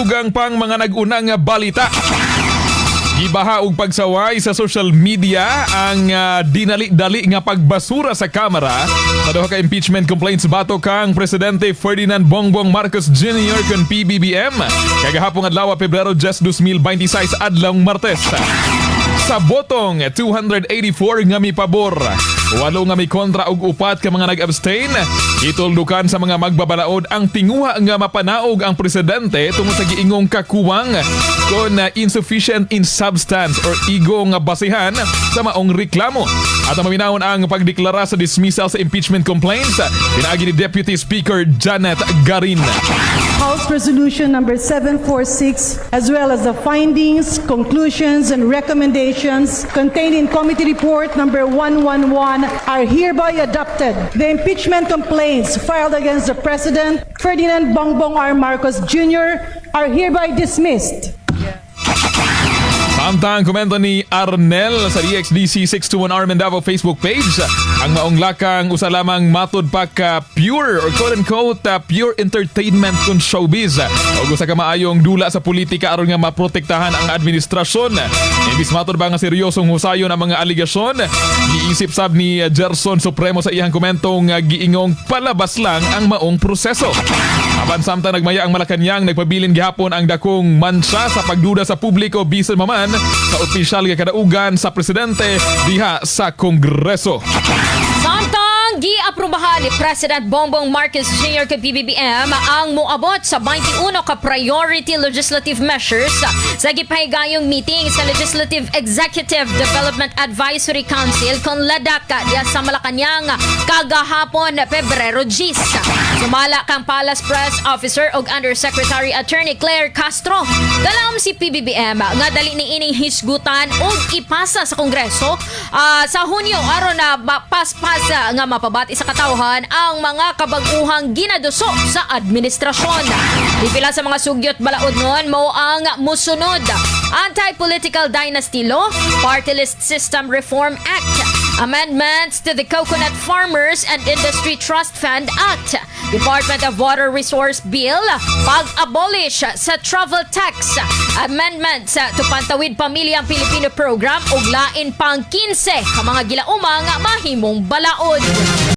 Dugang pang mga nag-unang balita. Gibaha og pagsaway sa social media ang dinali-dali nga pagbasura sa Kamara sa duha ka impeachment complaints batok kang Presidente Ferdinand Bongbong Marcos Jr. kon PBBM kagahapon adlaw, Pebrero 10, 2026, adlawng Martes. Sa botong 284 nga mipabor, 8 nga mikontra ug 4 ka mga nag-abstain, ituldukan sa mga magbabalaod ang tinguha nga mapanaog ang presidente tungod sa giingong kakuwang kon insufficient in substance or igo nga basihan sa maong reklamo. At ang maminawon ang pagdeklara sa dismissal sa impeachment complaints pinaagi ni Deputy Speaker Janet Garin. House Resolution number 746, as well as the findings, conclusions, and recommendations contained in Committee Report number 111 are hereby adopted. The impeachment complaints filed against the President, Ferdinand Bongbong R. Marcos Jr., are hereby dismissed. Samtang komento ni Arnel sa DXDC 621 R Davao Facebook page, ang maong lakang usa lamang matud pa ka pure or quote-unquote pure entertainment kun showbiz o usa ka maayong dula sa politika aron nga maprotektahan ang administrasyon. Imbis matud ba nga seryosong husayon ang mga alegasyon, giisip sab ni Gerson Supremo sa iyang komentong giingong palabas lang ang maong proseso. Apan samtang nagmaya ang Malacanang, nagpabilin gihapon ang dakong mancha sa pagduda sa publiko bisan maman sa opisyal nga kadaugan sa presidente diha sa Kongreso. Samtang giaprobahan ni President Bongbong Marcos Jr. kay PBBM ang moabot sa 21 ka priority legislative measures sa gipahigayong meeting sa Legislative Executive Development Advisory Council kon LEDAC diya sa Malacanang kagahapon, Pebrero 10. Sumala kang Palace Press Officer ug Undersecretary Attorney Claire Castro, galaom si PBBM nga dali ni ining hisgutan ug ipasa sa Kongreso sa Hunyo aron na mapaspas nga mapabati sa katawhan ang mga kabag-uhang ginaduso sa administrasyon. Pipila sa mga sugyot balaod noon mao ang musunod: Anti-Political Dynasty Law, Party List System Reform Act, Amendments to the Coconut Farmers and Industry Trust Fund Act, Department of Water Resource Bill, pag-abolish sa travel tax, amendments to Pantawid Pamilyang Pilipino Program ug lain pang 15 ka mga gilaumang mahimong balaod.